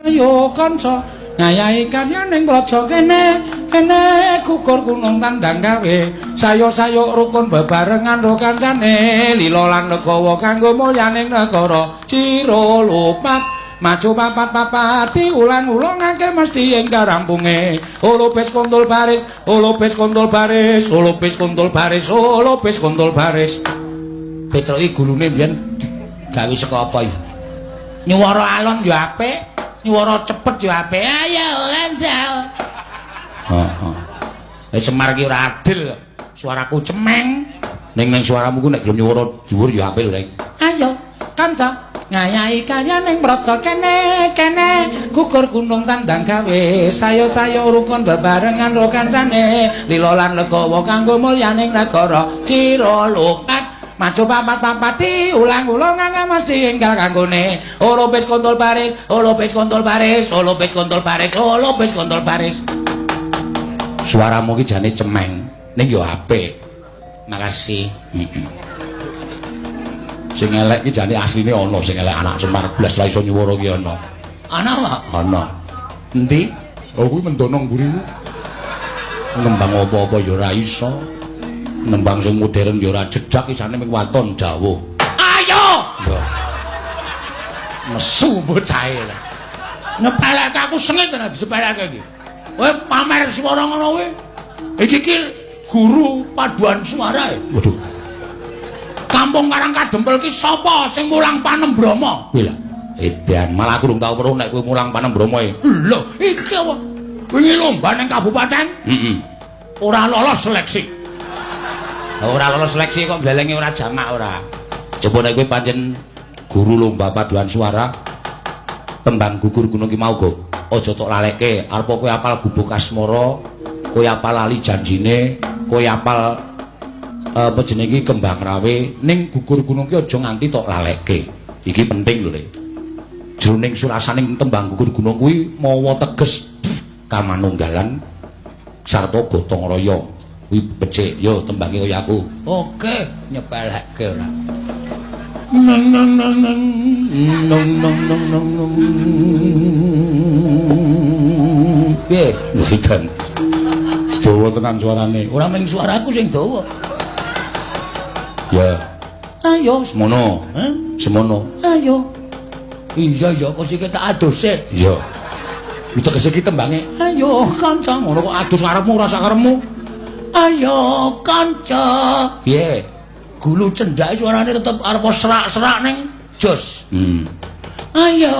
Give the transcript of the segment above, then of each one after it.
Ayo kanca ngayahi karyaning praja kene kene gugur gunung tandang gawe sayo-sayo rukun bebarengan ro kancane lila lan legawa kanggo mulyaning negara ciro lupat maju papat papat diulang-ulangake mesti enggal rampunge ulupis kontol baris ulupis kontol baris ulupis kontol baris ulupis kontol baris. Petro iki gurune mbiyen gawe saka apa ya? Nyuwara alon ya apik, nyuwara cepet ya apik. Ayo kanca. Heeh. Eh Semar ki ora adil. Suaraku cemeng. Ning ning suaramu ku nek gelem nyuwara dhuwur ya apik lho, Rek. Ayo kanca ngayahi karyaning praja kene kene gugur gunung tandang gawe sayo-sayo rukun bebarengan ro kancane lila lan legawa kanggo mulyaning negara cira lupat maju papat papat diulang-ulang mesti enggal kanggone ulupis kontol baris ulupis kontol baris ulupis kontol baris ulupis kontol baris. Suaramu ki jane cemeng ning yo apik. Makasih. Heeh. Sing elek ki jane asline ana, sing elek anak Semar blas ra iso nyuwara ki ana. Ana apa? Ana. Endi? Oh kuwi mendono mburi ku. Nembang apa-apa ya ora iso. Nembang sing modern ya ora jedak, isane mung waton dawuh. Ayo. Ya. Nesu bocahe. Nyepeleke aku sengit nek disepeleke iki. Kowe pamer swara ngono kuwi. Iki ki guru paduan suara e. Waduh. Kampung Karang Kadempel ki sapa sing mulang Panembrama? Kuwi lho. Edan, malah aku durung tau weruh nek kowe mulang Panembrama e. Lho, iki apa? Wingi lomba ning kabupaten? Heeh. Ora lolos seleksi. Ora lolos seleksi kok blelenge ora jamak ora. Coba nek kowe pancen guru lomba paduan suara tembang gugur gunung ki mau go. Aja tok lalekke, arep kowe apal Gubuk Asmara, kowe apal lali janjine, kowe apal apa jenenge iki Kembang Rawe, ning gugur gunung ki aja nganti tok lalekke. Iki penting lho, Le. Jroning surasaning tembang gugur gunung kuwi mawa teges kamanunggalan sarta gotong royong. Kuwi becik, yo tembange kaya aku. Oke, nyepelekke ora. Neng neng neng neng neng neng neng neng neng. Piye? Lha edan. Dawa tenan suarane. Ora mung suaraku sing dawa. Ya. Ayo semono. Heh? Semono. Ayo. Iya ya, kok sik tak adus sik. Iya. Lho tegese iki tembange. Ayo kanca, ngono kok adus karepmu ora sakarepmu. Ayo kanca. Piye? Gulu cendhake suarane tetep arep serak-serak ning jos. Ayo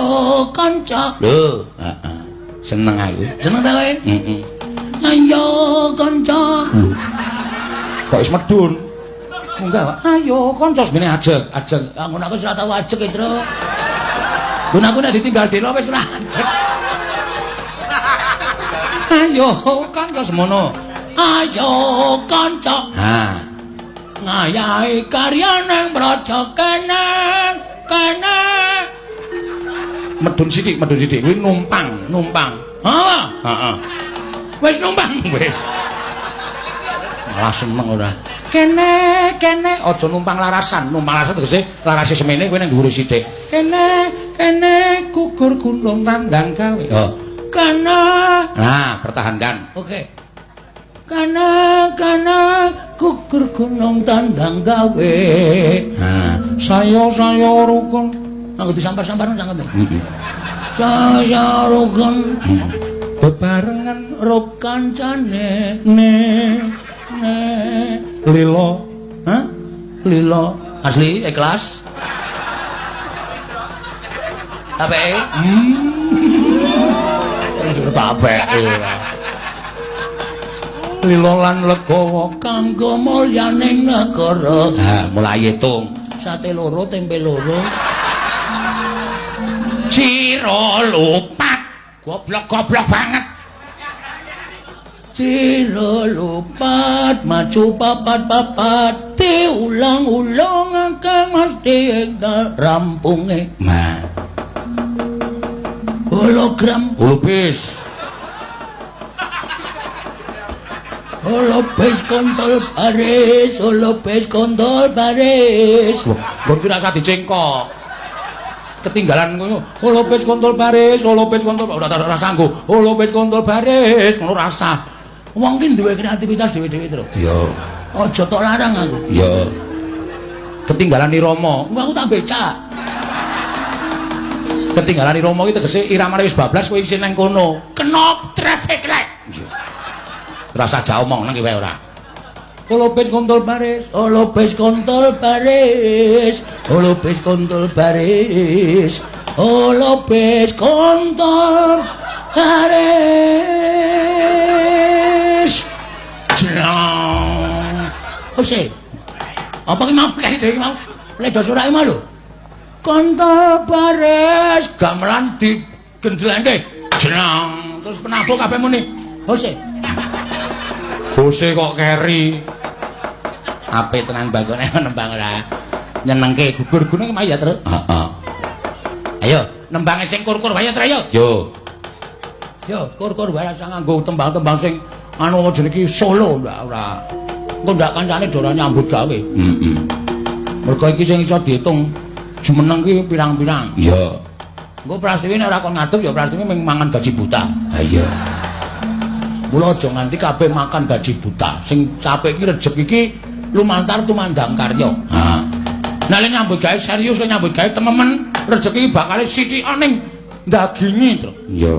kanca. Lho, heeh. Seneng aku. Seneng ta kowe? Heeh. Ayo kanca. Lho. Kok wis medun? Munggah, Pak. Ayo kanca semene ajeg, ajeg. Ah ngono aku wis ora tau ajeg, Tru. Lho aku nek ditinggal dela wis ora ajeg. Ayo kanca semono. Ayo kanca. Ha. Ngayahi karyaning praja kene kene. Medun sithik, medun sithik. Kuwi numpang, numpang. Ha, heeh. Wis numpang, wis. Malah seneng ora. Kene, kene aja numpang larasan. Numpang larasan tegese larase semene kowe ning dhuwure sithik. Kene, kene gugur gunung tandang gawe. Oh. Kene. Nah, pertahankan. Oke. Kene, kene gugur gunung tandang gawe. Nah, sayo-sayo rukun. Aku disampar-sampar cangkem. Heeh. Sayo rukun. Bebarengan ro kancane ne ne lilo. Hah? Lilo. Asli ikhlas. Tapeke? Njur tapeke. Lila lan legawa kanggo mulyaning negara. Ha, mulai hitung. Sate loro, tempe loro. Ciro lupat. Goblok-goblok banget. Ciro lupat, maju papat-papat, diulang-ulang akeh mesti enggal rampunge. Nah. Hologram, holobis. Holobis kontol baris, holobis kontol baris. Lho, nggon ki rasah dicengkok. Ketinggalan ngono. Holopis kontol baris, holopis kontol ora ora sanggup. Holopis kontol baris, ngono rasa. Wong ki duwe kreativitas dhewe-dhewe, Tru. Iya. Aja tok larang aku. Iya. Ketinggalan irama. Engko aku tak becak. Ketinggalan irama iki tegese iramane wis bablas kowe isih nang kono. Kena traffic light. Iya. Rasa jauh omong nang wae ora. Holopis kontol baris, holopis kontol baris, holopis kontol baris, holopis kontol baris. Jrong. Ose. Apa ki mau kae dhewe mau? Ledo surake mau lho. Kontol baris, gamelan digendlengke. Jrong. Terus penabuh kabeh muni. Ose. Bose kok keri. Apik tenan bagone nembang ora. Nyenengke gugur gunung ki ya, Tru. Heeh. Ayo, nembange sing kur-kur wae, Tru, ayo. Yo. Yo, kur-kur wae rasa nganggo tembang-tembang sing anu apa jenenge iki solo ndak ora. Engko ndak kancane do ora nyambut gawe. Heeh. Mergo iki sing iso diitung jumeneng ki pirang-pirang. Iya. Engko Prastiwi nek ora kon ngadep ya Prastiwi mung mangan gaji buta. Ha iya. Mula aja nganti kabeh makan gaji buta. Sing capek iki rejeki iki lumantar tumandang karya. Ha. Nek le nyambut gawe serius, le nyambut gawe tememen, rejeki iki bakale sithik ning dagingi, Tru. Iya.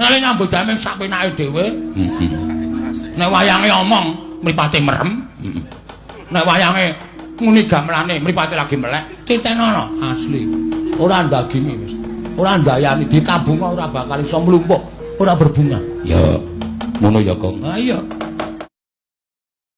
Nek le nyambut gawe mung sak penake dhewe, Heeh. nek wayange omong mripate merem, Heeh. nek wayange nguni gamelane mripate lagi melek, titenono asli. Ora ndagingi wis. Ora ndayani ditabung ora bakal iso mlumpuk, ora berbunga. Ya. Ngono ya, Kong. Ha iya.